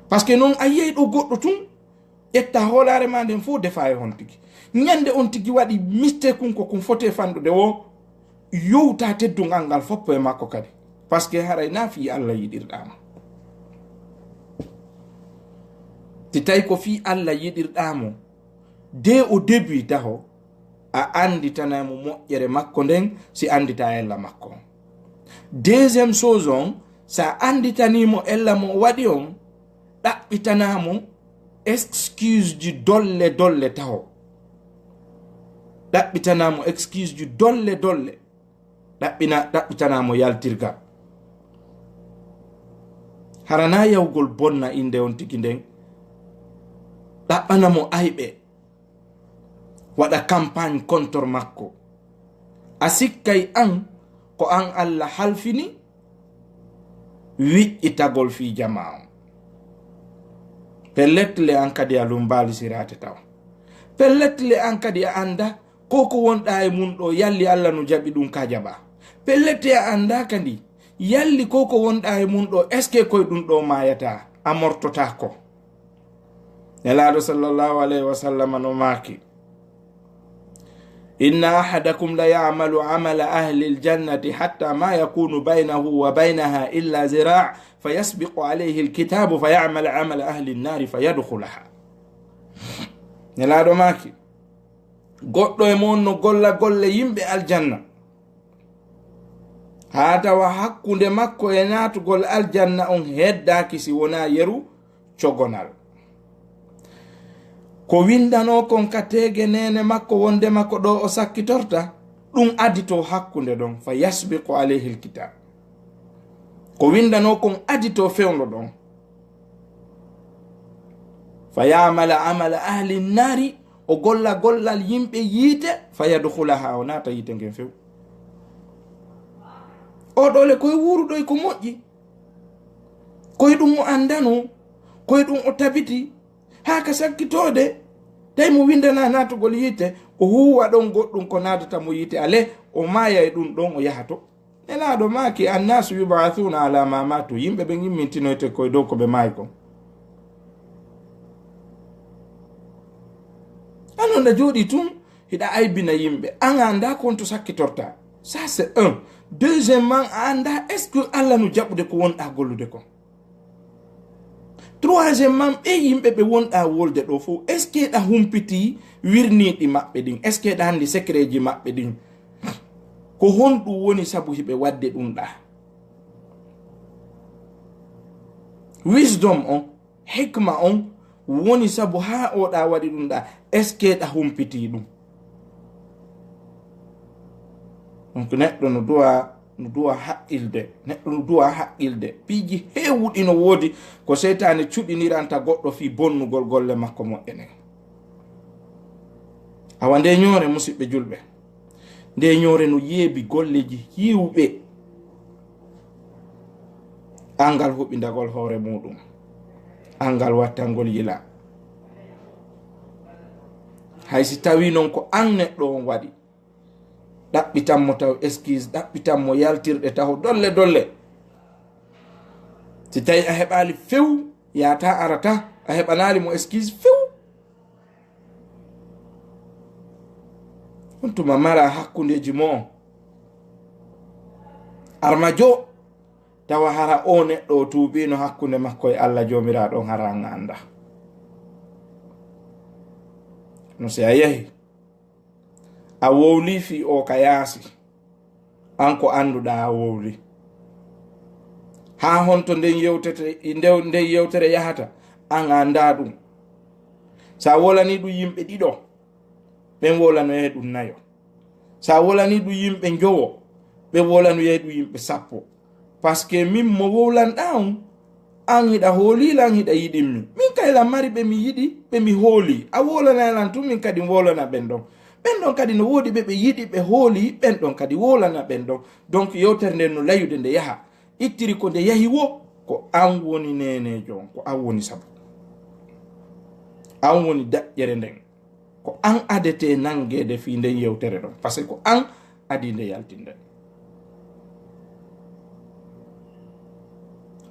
Parce que non a yiyay ɗo goɗɗo tun, ƴetta hoolaare ma nden fof defa e on tigi. Ñande on tigi waɗi mistake kun ko kun foti e fanɗude o, yowta teddungal ngal foppo e makko kadi. Parce que haray na fii Allah yiɗirɗaa mo. Si tawi ko fii Allah yiɗirɗaa mo, dès au début taho, a annditana mo moƴƴere makko nden, si anndita ella makko. Deuxième chose on, sa annditanii mo ella mo o waɗi on, ɗaɓɓitanaa mo excuse ji dolle dolle taho. Ɗaɓɓitanaa mo excuse ji dolle dolle. Ɗaɓɓina-, ɗaɓɓitanaa mo yaltirgal. Hara na yawgol bonna innde on tigi nden. Ɗaɓɓana mo ayɓe. Waɗa campagne contre makko. A sikkay an ko an Allah halfini wiƴƴitagol fii jamaa on. Pellet le an kadi a lumbaali siraate taw. Pellet le an kadi a annda ko ko wonɗaa e mun ɗo, yalli Allah no jaɓi ɗum ka jaɓa. Pellet a annda kadi yalli ko ko wonɗaa e mun ɗo, est-ce que koye ɗum ɗo maayata, a mortotaako. Nelaaɗo sallallahu alayhi wa sallam no maaki, "Inna ahadakum la ya'malu amala ahli al-jannati hatta ma yakunu baynahu wa baynaha illa zira', fa yasbiqu alayhi al-kitabu fa ya'mala amala ahli an-nari fa yadkhulaha." Nelaaɗo maaki, "Goɗɗo e mon no golla golle yimɓe aljanna, haa tawa hakkunde makko e naatugol aljanna on heddaaki si wonaa yeru cogonal. Ko windanoo kon ka teege neene makko wondema ko ɗo o sakkitorta, ɗum aditoo hakkunde ɗon, fa yasbiqu alayhi alkitab." Ko windanoo kon aditoo fewndo ɗon. "Fa ya'mala amala ahli nari", o golla gollal yimɓe yiite, "fa yadkhulaha", o naata yiite ngen few. O ɗole koye wuuruɗo e ko moƴƴi, koye ɗum o anndano, koye ɗum o tabiti, haa ka sakkitoode, tawi mo windanaa naatugol yiite, o huuwa ɗon goɗɗum ko naatata mo yiite, ale o maaya e ɗum ɗon o yaha to. Nelaaɗo maaki, "Annaasu yub'athuuna alaa maa maatu." Yimɓe ɓen immintinoyte koye dow ko ɓe maayi kon. An on a jooɗii tun, hiɗa aybina yimɓe. An a anndaa ko honto sakkitorta. Ça, c'est un. Deuxièmement, a anndaa est-ce que Allah no jaɓude ko wonɗaa gollude kon? Troisièmement, ɓe yimɓe ɓe wonɗaa wolde ɗo fof, est-ce que ɗa humpitii wirniiɗi maɓɓe ɗin? Est-ce que ɗa anndi secretji maɓɓe ɗin? Ko honɗum woni sabu hiɓe waɗde ɗum ɗa? Wisdom on, hikma on woni sabu haa o ɗa waɗi ɗum ɗa, est-ce que ɗa humpitii ɗum? Donc, neɗɗo no duwa, no duwa haqqilde, neɗɗo no duwa haqqilde. Piiji heewuɗi no woodi ko seytaane cuɗiniranta goɗɗo fii bonnugol golle makko moƴƴe ɗen. Awa nde ñoore, musiɓɓe julɓe, nde ñoore no yeebi golleji yiwɓe. Angal huɓindagol hoore muɗum, angal wattangol yila. Hay si tawi non ko an neɗɗo on waɗi, ɗaɓɓitan mo taw excuse, ɗaɓɓitan mo yaltirɗe taho dolle dolle. Si tawi a heɓaali few, yaata arata, a heɓanaali mo excuse few. On tuma mara hakkundeji mo on. Armajo, tawa hara o neɗɗo o tuubiino hakkunde makko e Allah Joomiraaɗo on, hara an a annda. No si a yahi, a wowlii fii o ka yaasi, an ko annduɗaa a wowlii. Haa honto nden yewtete, nde-, nden yewtere yahata, an a anndaa ɗum. Sa wolanii ɗum yimɓe ɗiɗo, ɓen wolanoyay ɗum nayo. Sa wolanii ɗum yimɓe njowo, ɓe wolanoyay ɗum yimɓe sappo. Parce que min mo wowlanɗaa on, an hiɗa hoolii lan, hiɗa yiɗin mi. Min kay lan mari ɓe mi yiɗi, ɓe mi hoolii. A wolanay lan tun, min kadi mi wolana ɓen ɗon. Ɓen ɗon kadi no woodi ɓe ɓe yiɗi, ɓe hoolii, ɓen ɗon kadi wolana ɓen ɗon. Donc, yewtere nden no layude nde yaha. ittiri ko nde yahi wo, ko an woni neeneejo on, ko an woni sabu. An woni daƴƴere nden. Ko an adetee nanngeede fii nden yewtere ɗon, parce que ko an adii nde yaltinde.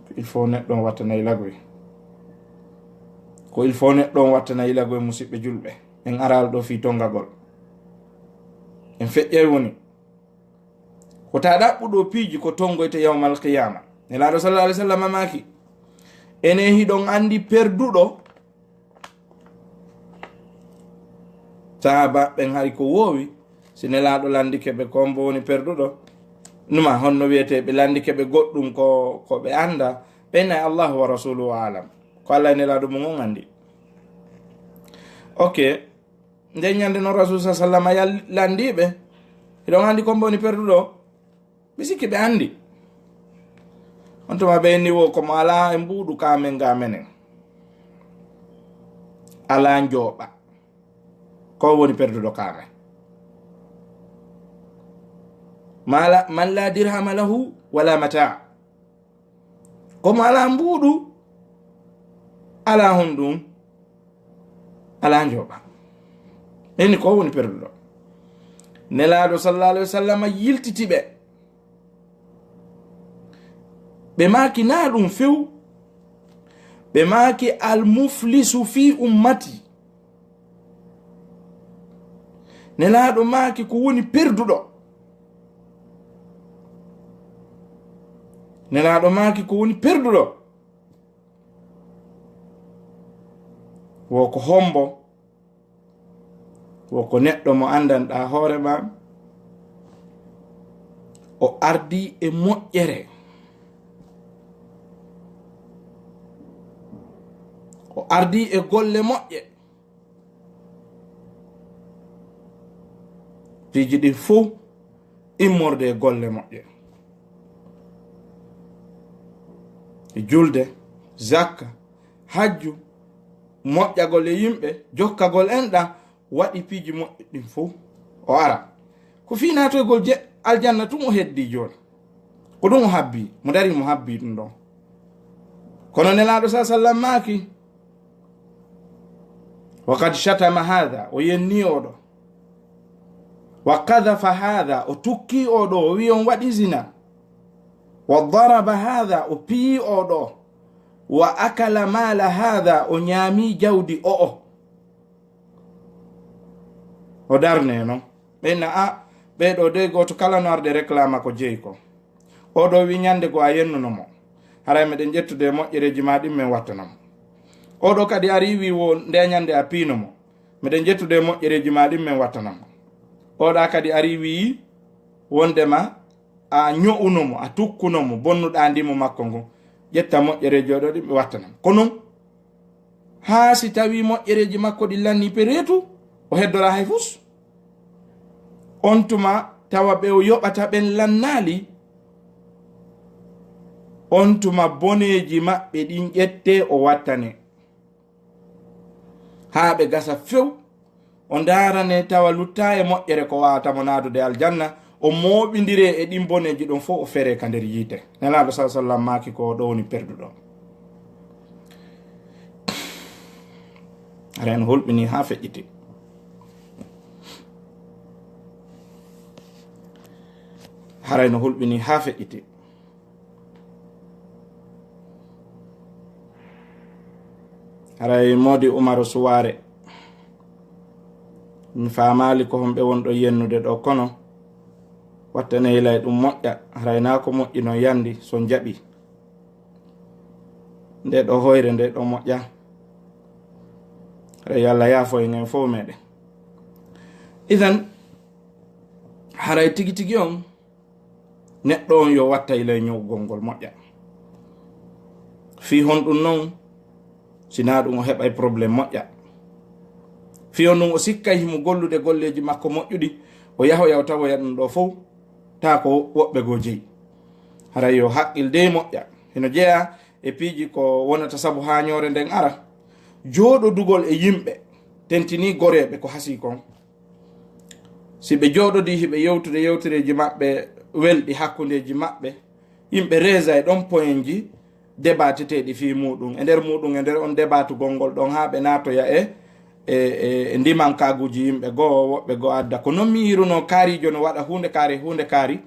Ko il faut neɗɗo on watta nayi lagoy. Ko il faut neɗɗo on watta nayi lagoy, musiɓɓe julɓe. En araali ɗoo fii tonngagol. En feƴƴay woni. Ko ta ɗaɓɓuɗo piiji ko tonngoyte yawmal qiyaama. Nelaaɗo sallallahu alaihi wasallam maaki, enen hiɗon anndi perduɗo? Sahaabaaɓe ɓen hari ko woowi, si Nelaaɗo lanndike ɓe ko hombo woni perduɗo, numa honno wiyetee ɓe lanndike ɓe goɗɗum ko, ko ɓe annda, ɓe nay Allahu wa rasuluhu aalam. Ko Allah e Nelaaɗo mum on anndi. Ok. Nden ñande non Rasul sa sallam yal-, lanndii ɓe, hiɗon anndi ko hombo woni perduɗo? Ɓe sikki ɓe anndi. On tuma ɓe inni wo ko mo alaa e mbuuɗu ka men ga menen. Alaa njooɓa. Ko woni perduɗo ka men. Mala-, man la dirhama lahu wala mata. Ko mo alaa mbuuɗu, alaa honɗum, alaa njooɓa. Ɓe inni ko woni perduɗo. Nelaaɗo sallallahu alaihi wasallam yiltiti ɓe. Ɓe maaki naa ɗum few. Ɓe maaki, "Al muflisu fi ummati." Nelaaɗo maaki ko woni perduɗo. Nelaaɗo maaki ko woni perduɗo. Wo ko hombo? Wo ko neɗɗo mo anndanɗaa hoore ma, o ardii e moƴƴere, o ardii e golle moƴƴe. Piiji ɗin fow immorde e golle moƴƴe. E julde, zakka, hajju, moƴƴagol e yimɓe, jokkagol enɗan, waɗi piiji moƴƴi ɗin fow. O ara. Ko fii naatoygol je-, aljanna tun o heddii jooni. Ko ɗum o habbii, mo darii mo habbii ɗum ɗon. Kono Nelaaɗo sa sallam maaki, "Wa qad shatama hadha," o yennii oo ɗoo. "Wa qadhafa hadha," o tukkii oo ɗoo, o wi'i on waɗi zina. "Wa daraba hadha," o piyii oo ɗoo. "Wa akala mala hadha," o ñaamii jawdi o'o. O darnee non. Ɓe na, "A, ɓee ɗoo dey gooto kala no arde reklama ko jeyi ko. Oo ɗoo wi ñande goo a yennuno mo. Haray meɗen ƴettude e moƴƴereeji maa ɗin men wattana mo. Oo ɗoo kadi ari wi wo nde ñande a piino mo. Meɗen ƴettude e moƴƴereeji maa ɗin men wattana mo. Oo ɗaa kadi ari wi wondema a ño'uno mo, a tukkuno mo, bonnuɗaa ndimo makko ngon. Ƴetta moƴƴereeji oo ɗoo ɗin ɓe wattana mo." Ko non haa si tawii moƴƴereeji makko ɗin lannii pereetu, o heddoraa hay fus. On tuma tawa ɓe o yoɓata ɓen lannaali, on tuma boneeji maɓɓe ɗin ƴettee o wattanee. Haa ɓe gasa few, o ndaarane tawa luttaa e moƴƴere ko waawata mo naadude aljanna, o mooɓindiree e ɗin boneeji ɗon fow, o feree ka nder yiite. Nelaaɗo sa sallam maaki ko ɗoo woni perduɗo. Haray no hulɓinii haa feƴƴiti. Haray no hulɓinii haa feƴƴiti. Haray Moodi Umaru Suwaare, mi faamaali ko homɓe wonɗo yennude ɗoo, kono watta neylay ɗum moƴƴa. Haray naa ko moƴƴi non yandi so njaɓi. Nde ɗoo hoyre, nde ɗoo moƴƴa. Haray yo Allah yaafo en en fow meɗen. Idan, haray tigi tigi on, neɗɗo on yo wattay ley ño'ugol ngol moƴƴa. Fii honɗum non? Sinaa ɗum o heɓay problème moƴƴa. Fii honɗum o sikkay himo gollude golleeji makko moƴƴuɗi, o yahoya o tawoya ɗum ɗoo fow, taa ko woɓɓe goo jeyi. Haray yo haqqil dey moƴƴa. Hino jeyaa e piiji ko wonata sabu haañoore nden ara. Jooɗodugol e yimɓe, tentinii goreeɓe ko hasii kon. Si ɓe jooɗodii hiɓe yewtude yewtereeji maɓɓe welɗi hakkundeeji maɓɓe, Yimɓe reesa e ɗon poyenji debateteeɗi fii muuɗum. E nder muuɗum, e nder on debatugol ngol ɗon, haa ɓe naatoya e, e, e ndimankaaguuji yimɓe goo, woɓɓe goo adda. Ko non mi yi'irunoo kaariijo no waɗa huunde kaari, huunde kaari.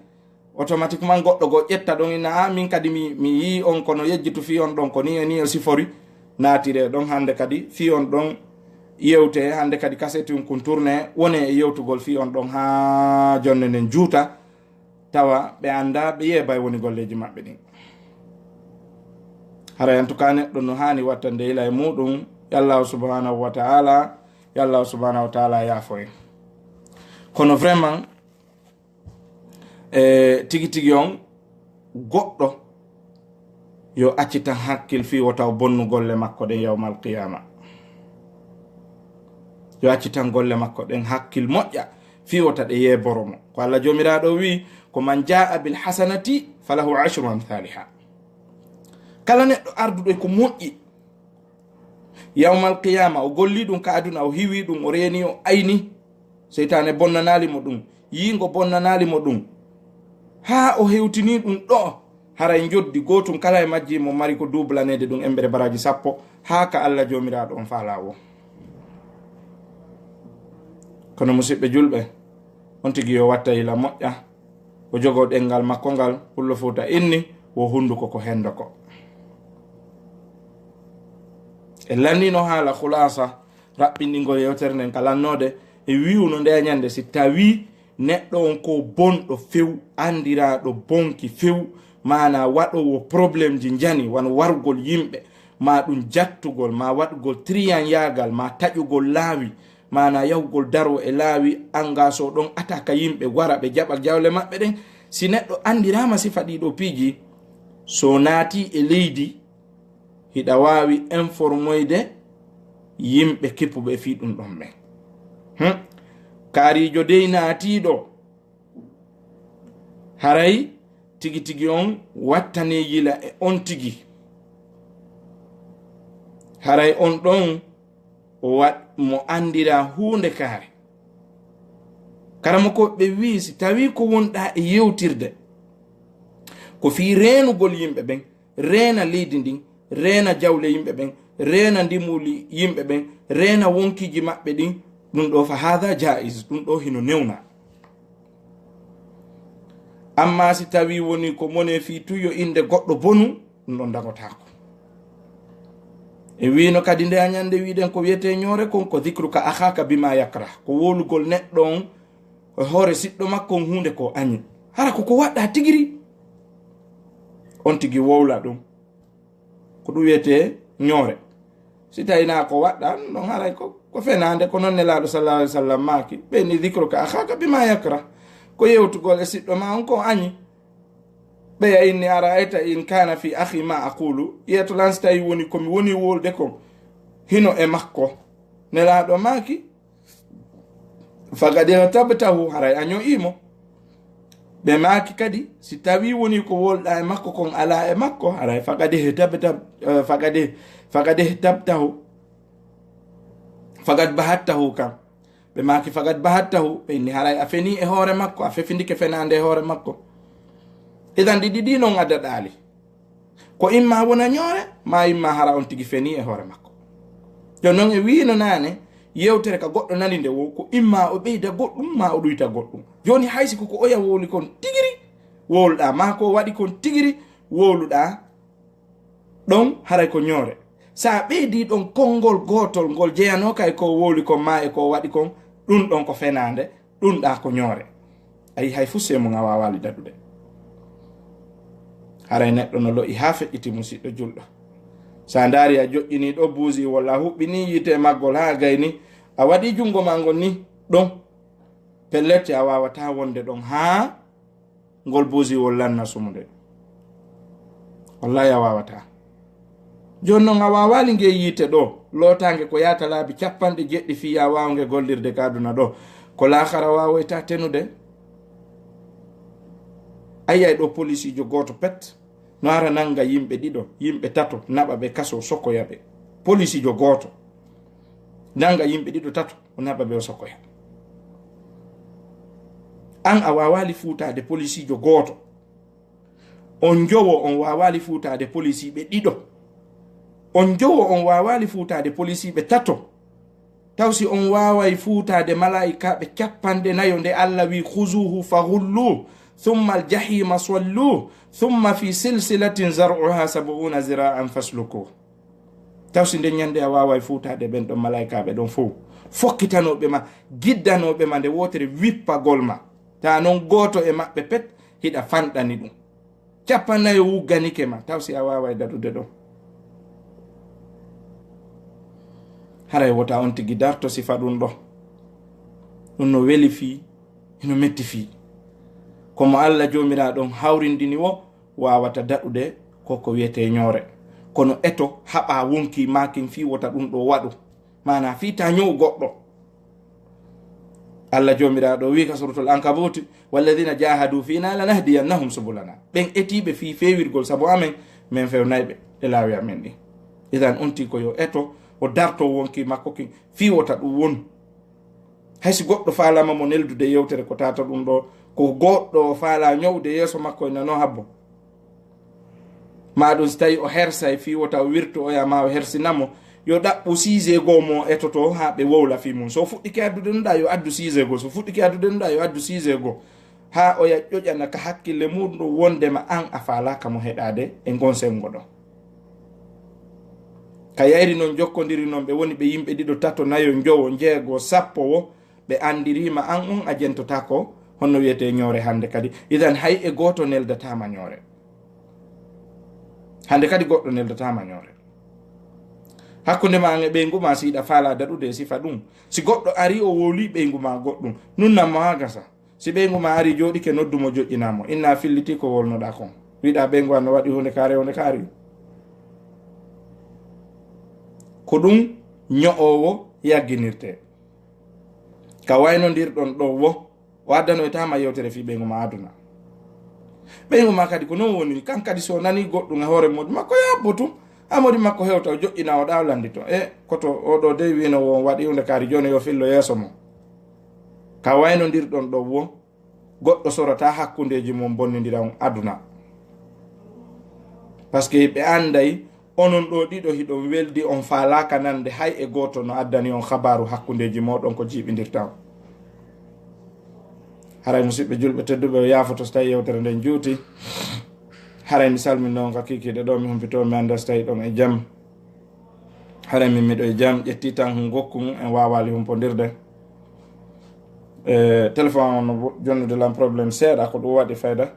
Automatiquement goɗɗo goo ƴetta ɗon, ina, "A, min kadi mi, mi yi'i on kono yejjitu fii on ɗon, ko nii e nii o sifori." Naatire ɗon hannde kadi fii on ɗon yewte, hannde kadi kasetun kun tourne, wone e yewtugol fii on ɗon haa jonne nden juuta. Tawa ɓe anndaa, ɓe yeebay woni golleeji maɓɓe ɗin. Haray, en tout cas, neɗɗo no haani wattande ila e muuɗum, yo Allaahu subhanahu wa ta'ala, yo Allaahu subhanahu wa ta'ala yaafo en. Kono vraiment, e, tigi tigi on, goɗɗo yo accitan hakkil fii wota o bonnu golle makko ɗen yawmal qiyama. Yo accitan golle makko ɗen hakkil moƴƴa fii wota ɗe yeeboro mo. Ko Allah Joomiraaɗo wi'i, "Ko man jaa'a bil hasanati falahu ashru amthaliha." Kala neɗɗo arduɗo e ko moƴƴi, yawmal qiyama o golli ɗum ka aduna, o hiwi ɗum, o reeni, o ayni. Seytaane bonnanaali mo ɗum, yiingo bonnanaali mo ɗum, haa o hewtini ɗum ɗo, haray njoddi gootun kala e majji mo mari ko duublaneede ɗum embere baraaji sappo, haa ka Alla Joomiraaɗo on faalaa woo. Kono, musiɓɓe julɓe, on tigi yo watta yila moƴƴa, o jogoo ɗenngal makko ngal, Pullo Fuuta inni, wo hunnduko ko henndo ko. E lannino haala khulaasa, raɓɓinɗingol yewtere nden ka lannoode, e wi'uno nde ñannde, si tawii neɗɗo on ko bonɗo few, anndiraaɗo bonki few, maanaa waɗoowo probleemji njani, wano warugol yimɓe, maa ɗum jattugol, maa waɗugol triyanyagal, maa taƴugol laawi, maanaa yahugol daroo e laawi, angaasoo ɗon ataka yimɓe, wara ɓe jaɓa jawle maɓɓe ɗen. Si neɗɗo anndiraama sifa ɗii ɗoo piiji, so naatii e leydi, hiɗa waawi informoyde yimɓe kippuɓe fii ɗum ɗon ɓen. Hmm. Kaariijo dey naatiiɗo, haray tigi tigi on wattane yila e on tigi. Haray on ɗon o waɗ-, mo anndiraa huunde kaare. Karamokooɓe wi'i, si tawii ko wonɗaa e yewtirde, ko fii reenugol yimɓe ɓen, reena leydi ndin, reena jawle yimɓe ɓen, reena ndimuli yimɓe ɓen, reena wonkiiji maɓɓe ɗin, ɗum ɗoo fa haada jaiz, ɗum ɗoo hino newna. Amma si tawii woni ko mone fii tun yo innde goɗɗo bonu, ɗum ɗon dagotaako. E wiino kadi nde a ñande wiɗen ko wiyetee ñoore kon, ko dhikruka akhaka bima yakrah, ko wowlugol neɗɗo on e hoore siɗɗo makko on huunde ko añi. Hara ko ko waɗɗaa tigiri. On tigi wowla ɗum. Ko ɗum wiyetee ñoore. Si tawii naa ko waɗɗaa, ɗum ɗon haray ko, ko fenaande, ko non Nelaaɗo sallallahu alaihi wasallam maaki, ɓe ni dhikruka akhaka bima yakrah. Ko yewtugol e siɗɗo ma on ko añi. Ɓeya inni, "Ara'ayta in kana fi akhi ma aqulu." Yeeto lan si tawi woni ko mi woni wolde kon, hino e makko. Nelaaɗo maaki, "Faqad ightabtahu," haray a ño'ii mo. Ɓe maaki kadi, "Si tawi woni ko wolɗaa e makko kon alaa e makko, haray faqad ihtabta-, eh, faqad, faqad ihtabtahu, faqad bahattahu kam." Ɓe maaki, "Faqad bahattahu," ɓe inni, "Haray a fenii e hoore makko, a fefindike fenaande e hoore makko." Idan ɗiɗi ɗi non a daɗaali. Ko imma wona ñoore, maa imma hara on tigi fenii e hoore makko. Jooni non e wiino naane, yewtere ka goɗɗo nani nde wo, ko imma o ɓeyda goɗɗum, maa o ɗuyta goɗɗum. Jooni hay si ko ko oya wowli kon tigiri wowluɗaa, maa ko waɗi kon tigiri wowluɗaa, ɗon haray ko ñoore. Sa ɓeydii ɗon konngol gootol ngol jeyanooka e ko wowli kon maa e ko waɗi kon, ɗun ɗon ko fenaande, ɗun ɗaa ko ñoore. Ayi, hay fuu seemon a waawaali daɗude. Haray neɗɗo no lo'i haa feƴƴiti, musiɗɗo julɗo. Sa ndaari a joƴƴinii ɗo buusi walla a huɓɓinii yiite maggol haa gayni, a waɗii junngo maa ngon ni ɗon, pellet a waawataa wonde ɗon haa ngol buusiwol lanna sumude. Wallahi a waawataa. Jooni non a waawaali ngee yiite ɗoo, lootaange ko yaata laabi capanɗe jeɗɗi fii yaa waawnge gollirde ka aduna ɗoo. Ko laakara waawoytaa tenude. A yi'ay ɗoo polisiijo gooto pet, no ara nannga yimɓe ɗiɗo, yimɓe tato, naɓa ɓe kasoo, sokoya ɓe. Polisiijo gooto, nannga yimɓe ɗiɗo, tato, o naɓa ɓe, o sokoya. An a waawaali fuutaade polisiijo gooto. On njowo, on waawaali fuutaade polisiiɓe ɗiɗo. On njowo, on waawaali fuutaade polisiiɓe tato. Taw si on waaway fuutaade malaa'ikaaɓe capanɗe nayo nde Allah wi, "Khuzuhu faghullu, thumma al-jahima sallu, thumma fi silsilatin zar'uha sab'una zira'an fasluku." Taw si nden ñande a waaway fuutaade ɓen ɗon malaa'ikaaɓe ɗon fow, fokkitanooɓe ma, giddanooɓe ma nde wootere wippagol ma. Taa non gooto e maɓɓe pet hiɗa fanɗani ɗum. Capannayo wugganike ma, taw si a waaway daɗude ɗon. Haray wota on tigi darto sifa ɗum ɗo. Ɗum no weli fii, hino metti fii. Ko mo Allah Joomiraaɗo on hawrindini wo waawata daɗude ko ko wiyetee ñoore. Kono eto haɓa wonki maakin fii wota ɗum ɗo waɗu. Maanaa fii ta ñow goɗɗo. Allah Joomiraaɗo wi'i ka Suratul Ankabuuti, "Walladhina jahadu fina lanahdiyannahum subulana." Ɓen etiiɓe fii feewirgol sabu amen, men fewnay ɓe e laawi amen ɗin. Idan on tigi ko yo eto, o darto wonki makko kin, fii wota ɗum wonu. Hay si goɗɗo faalama mo neldude yewtere ko tata ɗum ɗo, ko goɗɗo o faala ñowde yeeso makko ina no habbo. Maa ɗum si tawi o hersay fii wota o wirtu oya maa o hersina mo, yo ɗaɓɓu siise goo mo etoto haa ɓe wowla fii mum. So fuɗɗike addude nuɗa, yo addu siise goo. So fuɗɗike addude nuɗa, yo addu siise goo. Haa oya ƴoƴana ka hakkille muɗum ɗum wondema an a faalaaka mo heɗaade e ngon senngo ɗon. Ka yayri non jokkondiri non ɓe woni ɓe yimɓe ɗiɗo, tato, nayo, njowo, njeego, sappo wo, ɓe anndiriima an on a jentotaako honno wiyetee ñoore hannde kadi. Idan hay e gooto neldataama ñoore. Hannde kadi goɗɗo neldataama ñoore. Hakkunde ma an e ɓeyngu ma si hiɗa faala daɗude e sifa ɗum. Si goɗɗo ari o wowli ɓeyngu ma goɗɗum, nunnan mo haa gasa. Si ɓeyngu ma ari jooɗike noddu mo joƴƴinaa mo. Inna filliti ko wolnoɗaa kon. Wiɗa ɓeyngu an no waɗi huunde kaari, huunde kaari. Ko ɗum ño'oowo yagginirtee. Ka waynondirɗon ɗoo wo, o addanoytaama yewtere fii ɓeyngu ma aduna. Ɓeyngu ma kadi ko non woni, kan kadi so nani goɗɗum e hoore moodi makko, yo habbo tun. Haa moodi makko hewta, o joƴƴina, o ɗa o lanndito. E koto o ɗoo dey wiino wo on waɗi huunde kaari, jooni yo fillo yeeso mo. Ka waynondirɗon ɗoo wo, goɗɗo sorata hakkundeeji mon bonnindira on aduna. Parce que ɓe annday onon ɗoo ɗiɗo hiɗon weldi, on faalaaka nande hay e gooto no addani on habaaru hakkundeeji mooɗon ko jiiɓindirta on. Haray musiɓɓe julɓe tedduɓe, o yaafoto so tawi yewtere nden juuti. Haray mi salmino on ka kiikiiɗe ɗo, mi humpito, mi annda so tawi ɗon e jam. Haray min miɗo e jam, ƴetti tan hun gokku ngun, en waawaali humpondirde. E, téléphone on no bo-, jonnude lan problème seeɗa, ko ɗum waɗi fayda.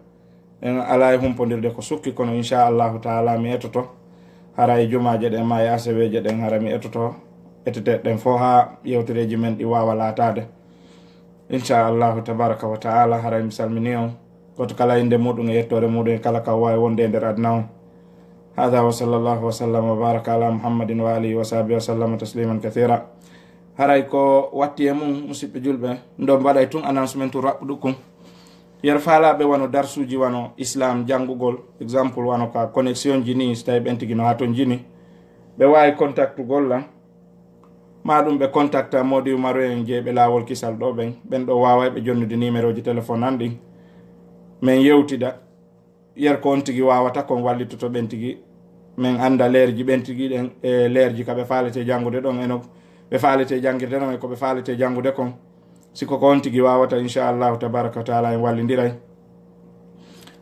En alaa e humpondirde ko sukki, kono inchallahu taala mi etoto. Hara e jumaaje ɗen ma e aseweeje ɗen, hara mi etoto. Etete ɗen fof haa yewtereeji men ɗi waawa laataade. Inchallahu tabaraka wa taala, haray mi salmini on. Goto kala innde muɗum e yettoore muɗum e kala ka waawi wonde e nder aduna on. Hada wa sallallahu wa sallam wa baraka ala Muhammadin wa alihi wa sahbihi wa sallama tasliman kathira. Haray ko watti e mum, musiɓɓe julɓe, ndo mbaɗay tun announcement raɓɓuɗo kun. Yer faalaaɓe wano darsuuji wano Islam janngugol, exemple wano ka connexion ji ni, so tawi ɓen tigi no haa ton jini, ɓe waawi contactugol lan. Maa ɗum ɓe contacta Mody Umaru en jeyɓe laawol kisal ɗo ɓen. Ɓen ɗo waaway ɓe jonnude numéro ji téléphone an ɗin. Men yewtida. Yer ko on tigi waawata kon wallitoto ɓen tigi. Men annda leerji ɓen tigi ɗen, e leerji ka ɓe faalete janngude ɗon, e no ɓe faalete janngirde ɗon, e ko ɓe faalete janngude kon. Si ko ko on tigi waawata, inchallahu tabaraka wa taala, en wallindiray.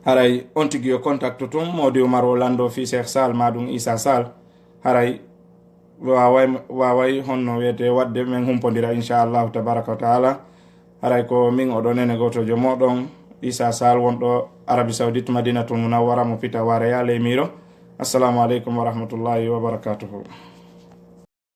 Haray on tigi yo contacte tun Mody Umaru o lanndo fii Cheikh Sall maa ɗum Issa Sall. Haray waaway, waaway honno wiyete waɗde, men humpondira inchallahu tabaraka wa taala. Haray ko min oɗo nene gootojo moɗon, Issa Sall, wonɗo Arabie Saoudite, Madinatul Munawwara, mo Pita Wareya, ley Miro. Assalamu aleykum wa rahmatullahi wa barakatuhu.